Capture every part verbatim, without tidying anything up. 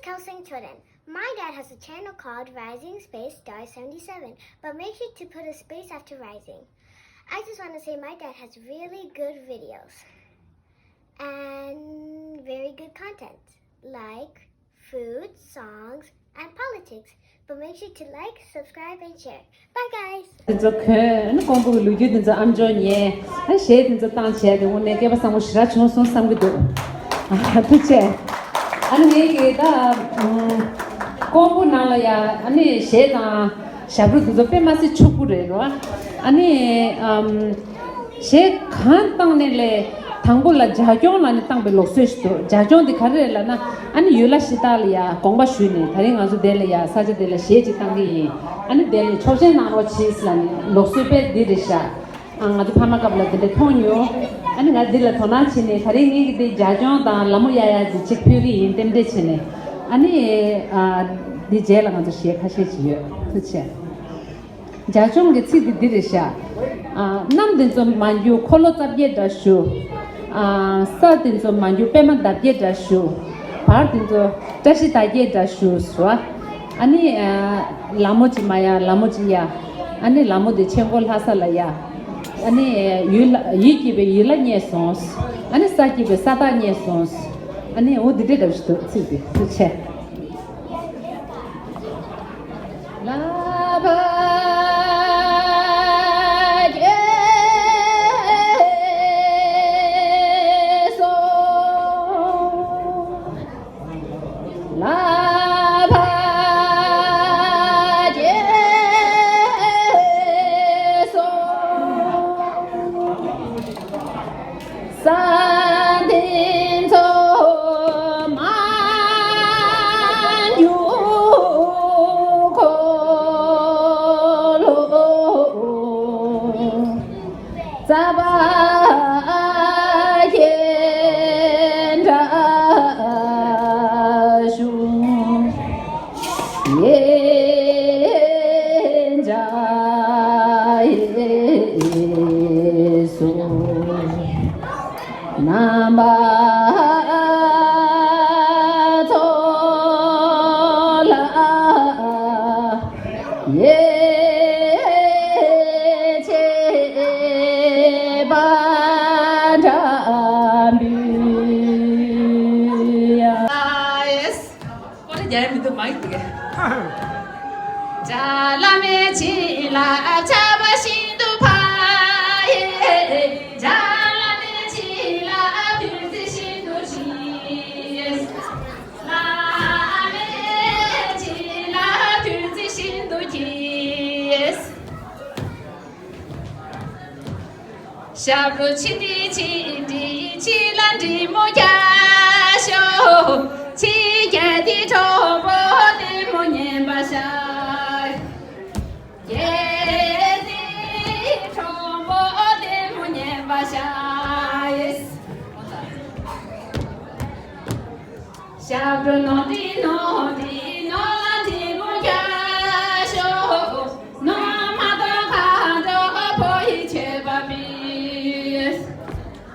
Kaosing Choden. My dad has a channel called Rising Space Star seventy-seven, but make sure to put a space after Rising. I just want to say my dad has really good videos and very good content, like food, songs, and politics. But make sure to like, subscribe, and share. Bye, guys. དེ་ཚོ་གོན། ཨ་ནི་ཀོང་པོ་གི་ལོ་རྒྱུས་དེ་ཚོ་ཨམ་ཅོག་ཉན། ཨ་ནི་གཞས་དེ་ཚོ་བཏང་བྱས་དེ་དངོས་གནས་སྐལ་པ་བཟང་པོ་ཞེ་དྲག་བྱུང་སོང་བསམ་གྱི་འདུག་ཨ། ཐུགས་རྗེ་ཆེ། ཨ་ནི་ངས་ཀྱི་ད་ཨམ། ཀོང་པོ་ནང་ལ་ཡ་ཨ་ནི་གཞས་དང་ཞབས་བྲོ་དེ་ཚོ་དཔེ་མ་སྲིད་ཕྱུག་པོ་རེད་རོ། ཨ་ནི་ཨམ། གཞས་གང་བཏང་ནས་ལས་དང་པོ་ལ་ལྗགས་རྐྱང་ལ་ནི་བཏང་པའི་ལུགས་སྲོལ་ཞིག་འདུག་ལྗགས་རྐྱང་དེ་ག་རེ་རེད་ལབ་ན། ཨ་ནི་ཡུལ་ལྷ་གཞི་བདག་ལ་ཡ་དགོངས་པ་ཞུས་ནས། ད་རིང་ང་ཚོ་དེ་ལ་ཡ་ས་ཆ་དེ་ལ་གཞས་ཅིག་བཏང་གི་ཡིན། ཨ་ནི་དེ་ལ་ཆོག་མཆན་གནང་རོགས་གྱིས་ལབ་ནས་ལུགས་སྲོལ་དཔེ་འདི་རེད་ཤག་ཨ། ང་ཚོ་ཕ་མ་སྐབས་ལ་དེ་འདྲ་མཐོང་མྱོང་། ཨ་ནི་ང་འདི་ལ་དོ་སྣང་བྱས་ནས། ད་རིང་ངས་ཀྱི་འདི་ལྗགས་རྐྱང་དང་ལ་མོ་ཡ་ཡ་འདི་ཅིག་ཕུལ་གི་ཡིན། རྟེན་འབྲེལ་བྱས་ནས། ཨ་ནི་ཨ། འདི་རྗེས་ལ་ང་ཚོ་གཞས་ཁ་ཤས་ཅིག་ཡོད། ཐུགས་རྗེ་ཆེ། ལྗགས་རྐྱང་གི་ཚིག་དེ་འདི་རེད་ཤག་ཨ། གནམ་དེ་ཚོ་མ་འགྱུར་འཁོར་ལོ་རྩ་བརྒྱད་འདྲ་བཞུགས། ཨ། ས་དེ་ཚོ་མ་འགྱུར་པད་མ་འདབ་བརྒྱད་འདྲ་བཞུགས། བར་དེ་ཚོ་བཀྲ་ཤིས་ཟླ་བརྒྱད་འདྲ་བཞུགས་ཟེར་བ། ཨ་ནི་ཨ། ལ་མོ་ཅིག་མ་ཡ་ལ་མོ་ཅིག་ཡ། ཨ་ནི་ལ་མོ་དེ་ཆེ་མགོ་ལྷ་ས་ལ་ཡ། ཨ་ནི་ཡུལ་ལ་ཡུལ་སྐྱིད་པའི་ཡུལ་ལྷ་རྙེད་སོང་། ཨ་ནི་ས་སྐྱིད་པའི་ས་བདག་རྙེད་སོང་། ཨ་ནི་འོ་འདི་འདྲ་འདྲ་བཞུགས་འདུག་ཚིག་དེ། ཐུགས་རྗེ་ཆེ། ལ་བ་རྒྱལ་སོ། ལ་བ་རྒྱལ་སོ། ས་འདི་ཚོ་མ་འགྱུར་འཁོར་ལོ་རྩ་བ་རྒྱན་འདྲ་བཞུགས། ཡེ་འཇའ་ཡེ་སོ། རྣམ་པ་ཚོ་ལ་ཡིད་ཆེས་པ་འདྲ་འདུག་ཡ། ཨ་ཡེས། ཁོ་ལ་རྒྱལ་མི་འདུག་མ་ཡིན་འདུག་གས། བྱ་བླ་མའི་བྱིན་རླབས་ཆར་པ་བཞིན་དུ་འཕར་ཡེ། བྱ་བླ་མའི་བྱིན་རླབས་བདུད་རྩི་བཞིན་དུ་འཁྱིལ། བླ་མའི་བྱིན་རླབས་བདུད་རྩི་བཞིན་དུ་འཁྱིལ། ཞབས་བྲོ་ཆེ་འབྲི་ཆེ་འབྲི་ཆེ་ལ་འབྲི་མོ་རྒྱག་ཤོག་ཆེ་རྒྱག་དེ་གྲོགས་པོ་ལྟད་མོ་ཉན་པ་ཤར། རྒྱག་དེ་གྲོགས་པོ་ལྟད་མོ་ཉན་པ་ཤར། ཞབས་བྲོ་ནོར་འདྲེན་ནོར་འདྲེན་ནོར་ལ་འདྲེན་མོ་རྒྱག་ཤོག་ནོར་མ་གཏོགས་མཁའ་འགྲོ་ཕོ་ཡི་མཆོད་པ་མེད།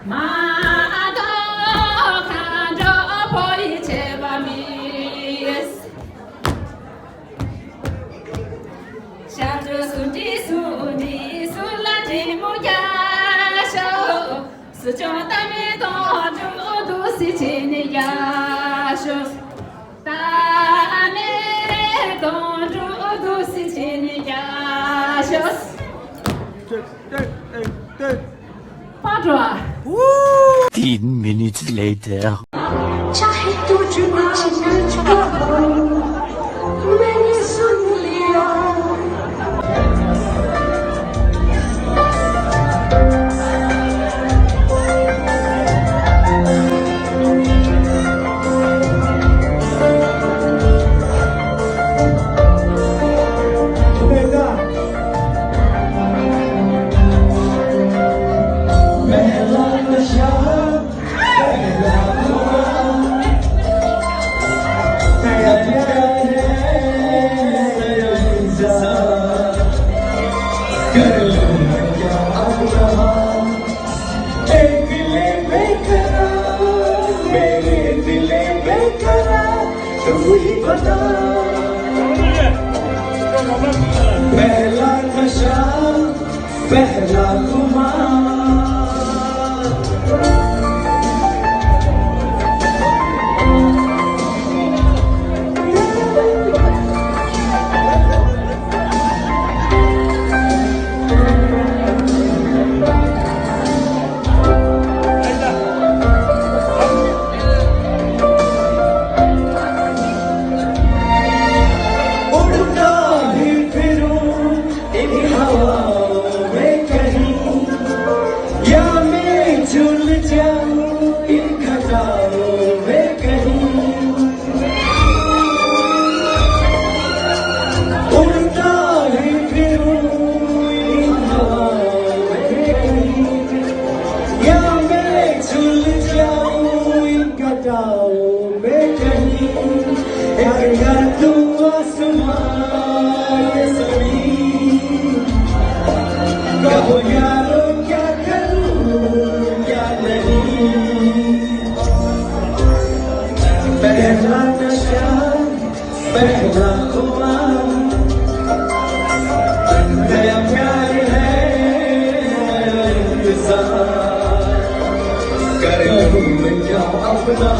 མ་གཏོགས་མཁའ་འགྲོ་ཕོ་ཡི་མཆོད་པ་མེད། ཞབས་བྲོ་ཟུར་འདྲེན་ཟུར་འདྲེན་ཟུར་ལ་འདྲེན་མོ་རྒྱག་ཤོག་ཟུར་ལྕོག་ལྟ་མེད་དོན་གྲུབ་འདུག་སེ་བྱས་ནས་རྒྱག་ཤོག་ལྟ་མེད་དོན་གྲུབ་འདུག་སེ་བྱས་ནས་རྒྱག་ཤོག་ཕར་འགྲོ་ཨ། Ten minutes later. पहला नशा, पहला खुमार। उड़ता ही फिरूं इन हवाओं में कहीं, या मैं झूल जाऊं इन घटाओं में कहीं। उड़ता ही फिरूं इन हवाओं में कहीं, या मैं झूल जाऊं इन घटाओं में कहीं। एक कर दूं आसमां ये सभी, कहो यारो क्या करूं क्या नहीं। पहला नशा, पहला खुमार, नया प्यार है, नया इंतजार। करूं मैं क्या अपना